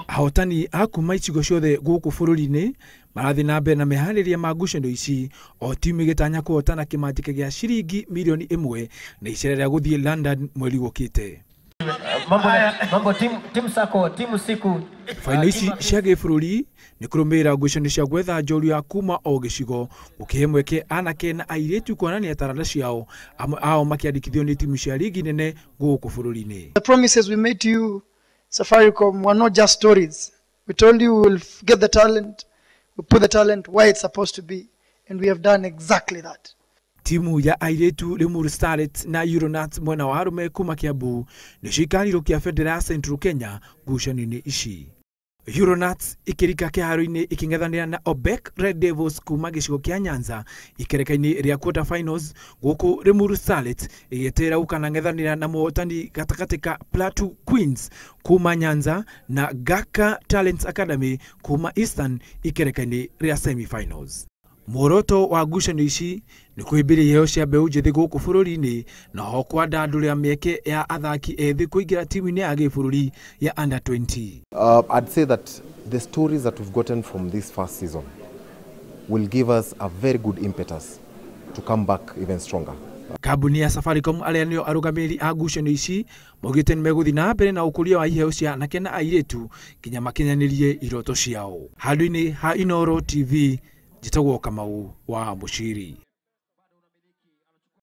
Ahotani a kuma icigo ciothe gũkũ bũrũri-inĩ marathiĩ na mbere na meharĩria ma ngucanio ici, o timu ĩgĩtanya kũhotana kĩmanjĩka gĩa ciringi mirioni 1 na icera rĩa gũthiĩ London mweri ũkĩte. Mambo, mambo timu, timu sako timu siku. Baino ici cia gĩbũrũri nĩ kũrũmĩrĩra ngucanio cia gwetha njorua ya kuma o gĩcigo, gũkĩhe mweke anake na airĩtu kuonania taranda ciao, amwe ao makĩandĩkithio nĩ timu cia rigi nene gũkũ bũrũri-inĩ. The promises we made to you, Safaricom, were not just stories. We told you we will get the talent, we put the talent where it's supposed to be, and we have done exactly that. Timu ya airĩtu Limuru Starlets na Euronats mwena wa arũme kuma Kiambu nĩcio ikanirũkia bendera ya Central Kenya ngucanio-inĩ ici. Euronats ikĩrika kĩharo-inĩ ikĩng'ethanĩra na Obek Red Devils kuma gĩcigo kĩa Nyanza ikereka-inĩ rĩa quarter finals, gũkũ Limuru Starlets ĩgĩetera gũkanang'ethanĩra na mũhotani gatagatĩ ka Plateau Queens kuma Nyanza na Gaka Talents Academy kuma Eastern ikereka-inĩ rĩa semi-finals. Muoroto wa ngucanio ici nĩ kũhĩmbĩria iheo cia mbeũ njĩthĩ gũkũ bũrũri-inĩ na ho kwandandũrĩra mĩeke ya athaki ethĩ kũingĩra timu-inĩ ya gĩbũrũri ya under 20. I'd say that the stories that we've gotten from this first season will give us a very good impetus to come back even stronger. Kambuni ya Safaricom, arĩa nĩo arũgamĩrĩri a ngucanio ici, maugĩte nĩ megũthiĩ na mbere na ũkũria wa iheo cia anake na airĩtu nginya makinyanĩrie iroto ciao. Handũ-inĩ ha Inooro TV, njĩtagwo Kamau wa Mũciri.